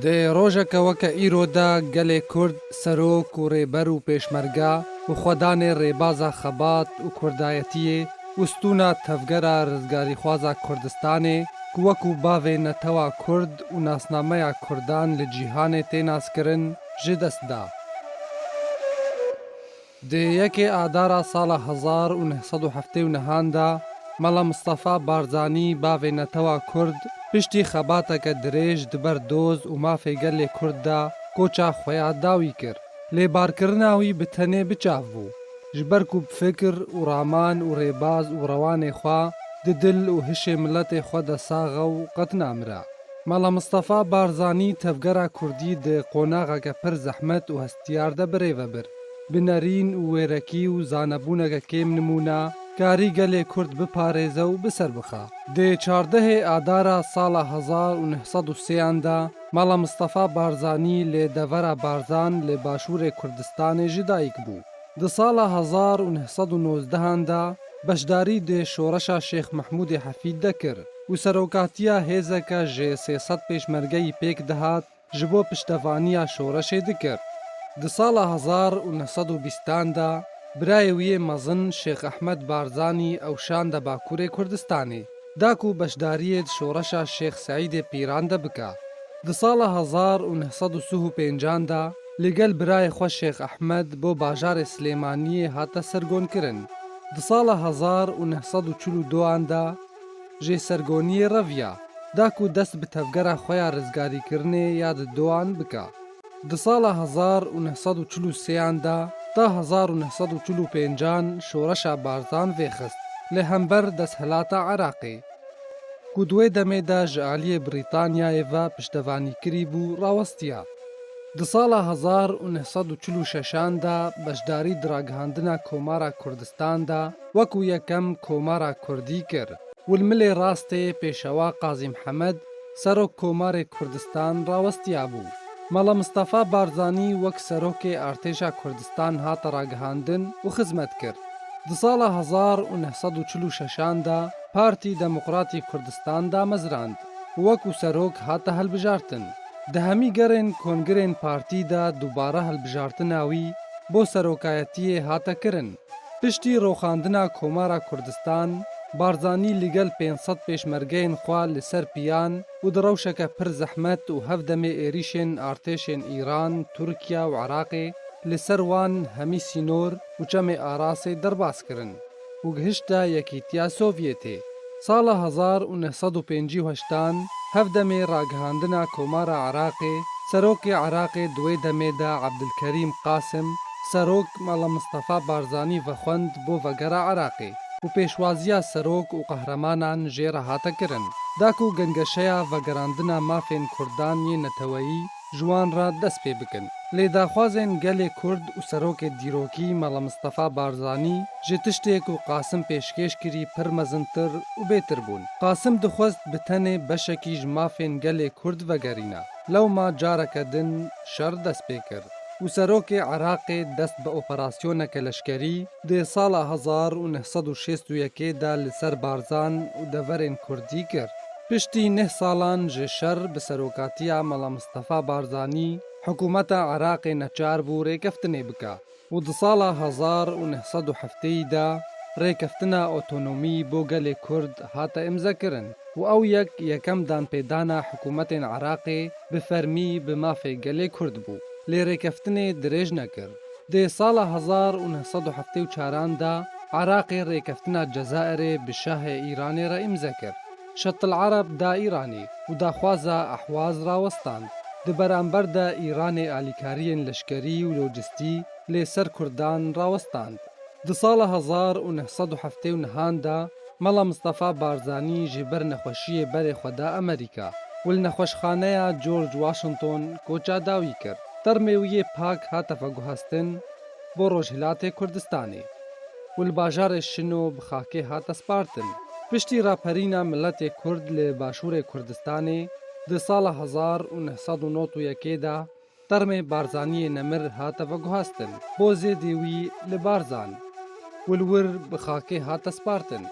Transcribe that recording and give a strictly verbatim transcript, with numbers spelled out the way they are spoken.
Di rojeke weke îro de gelê Kurd, serok û rêber û pêşmerge û xwedanê rêbaza xebat û kurdayetiyê û stûna tevgera rizgarîxwaza Kurdistanê ku wekû bavê netewa Kurd û nasnameya Kurdan li cîhanê tê naskirin, ji dest da. Di yekê Adara sala hezar û neh sed û heftê û nehan de, Mela Mistefa Barzanî, bavê netewa Kurd, piştî xebateke dirêj di ber doz û mafê gelê Kurd de koça xwe ya dawî kir. Lê barkirina wî bi tenê bi çav bû, ji ber ku bi fikir û raman û rêbaz û rewanê xwe di dil û hişê miletê xwe de sax e û qet namire. Mela Mistefa Barzanî tevgera Kurdî di qonaxeke pir zehmet û hestiyar de birêve bir. Bi nerîn û wêrekî û zanebûneke kêm nimûne, karî gelê Kurd biparêze û bi ser bixe. Di çardehê Adara sala hezar û neh sed û sêyan de, Mela Mistefa Barzanî li devera Barzan li başûrê Kurdistanê ji dayik bû. Di sala hezar û neh sed û nozdehan de beşdarî di şoreşa Şêx Mehmûdê Hefîd de kir û serokatiya hêzeke ji sê sed pêşmergeyî pêk dihat, ji bo piştevaniya şoreşê dikir. Di sala hezar û neh sed û bîstan de birayê wî yê mezin Şêx Ehmed Barzanî ew şande Bakurê Kurdistanê, da ku beşdariyê di şoreşa Şêx Seîdê Pîran de bike. Di sala hezar û neh sed û sih û pêncan de li gel birayê xwe Şêx Ehmed bo bajarê Silêmaniyê hate sergonkirin. Di sala hezar û neh sed û çil û duan de jê sergoniyê reviya, da ku dest bi tevgera xwe ya rizgarîkirinê ya di duan bike. Di sala hezar û neh sed û çil û sêyan de ta hezar û neh sed û çil û pêncan şoreşa Barzan vêxist li hember desthilata Iraqê, ku di wê demê de ji aliyê Brîtanyayê ve piştevanî kirî bû, rawestiya. Di sala hezar û neh sed û çil û şeşan de beşdarî di ragihandina Komara Kurdistan de wekû yekem Komara Kurdî kir û li milê rastê Pêşewa Qazî Mihemed, serok Komarê Kurdistan, rawestiya bû. Mela Mistefa Barzanî wek serokê artêşa Kurdistan hate ragihandin û xizmet kir. Di sala hezar û neh sed û çil û şeşan de Partî Demokratî Kurdistan damezrand û wekû serok hate hilbijartin. Di hemî gerên kongirên partî de dubare hilbijartina wî bo serokayetiyê hate kirin. Piştî roxandina Komara Kurdistan, Barzanî li gel pênc sed pêşmergeyên xwe li ser piyan û di rewşeke pir zehmet û hevdemê êrîşên artêşên Îran, Tirkiye û Iraqê li ser wan hemî sînor û çemê Arasê derbas kirin û gihişte Yekîtiya Sovyetê. Sala hezar û neh sed û pêncî û heştan, hevdemê ragihandina Komara Iraqê, serokê Iraqê di wê demê de Ebdilkerîm Qasim, serok Mela Mistefa Barzanî vexwend bo vegera Iraqê û pêşwaziya serok û qehremanan jê re hate kirin, da ku gengeşeya vegerandina mafên Kurdan yê neteweyî ji wan re dest pê bikin. Lê daxwazên gelê Kurd û serokê dîrokî Mela Mistefa Barzanî ji tiştê ku Qasim pêşkêş kirî pir mezintir û bêtir bûn. Qasim dixwest bi tenê beşekî ji mafên gelê Kurd vegerîne. Lewma careke din şer dest pê kir û serokê Iraqê dest bi operasyoneke leşkerî di sala hezar û neh sed û şêst û yekê de li ser Barzan û deverên Kurdî kir. Piştî neh salan ji şer bi serokatiya Mela Mistefa Barzanî, hikûmeta Iraqê neçar bû rêkeftinê bike û di sala hezar û neh sed û heftê de rêkeftina otonomî bo gelê Kurd hate îmzekirin û ew yek yekem danpêdana hikûmetên Iraqê bi fermî bi mafê gelê Kurd bû. Lê rêkeftinê dirêj nekir. Di sala hezar û neh sed û heftê û çaran de Iraqê rêkeftina Cezayirê bi şahê Îranê re îmze kir. Şetil Ereb da Îranê û daxwaza Ehwaz rawestand. Di beramber de Îranê alîkariyên leşkerî û lojistî lê ser Kurdan rawestand. Di sala hezar û neh sed û heftê û nehan de Mela Mistefa Barzanî ji ber nexweşiyê berê xwe da Amerîka û li nexweşxaneya George Washington koça dawî kir. Termê wî yê pak hate veguhestin bo Rojhilatê Kurdistanê û li bajarê Şino bi xakê hate spartin. Piştî raperîna miletê Kurd li Başûrê Kurdistanê di sala hezar û neh sed û nod û yekê de termê Barzaniyê nemir hate veguhestin bo zêdê wî li Barzan û li wir bi xakê hate spartin.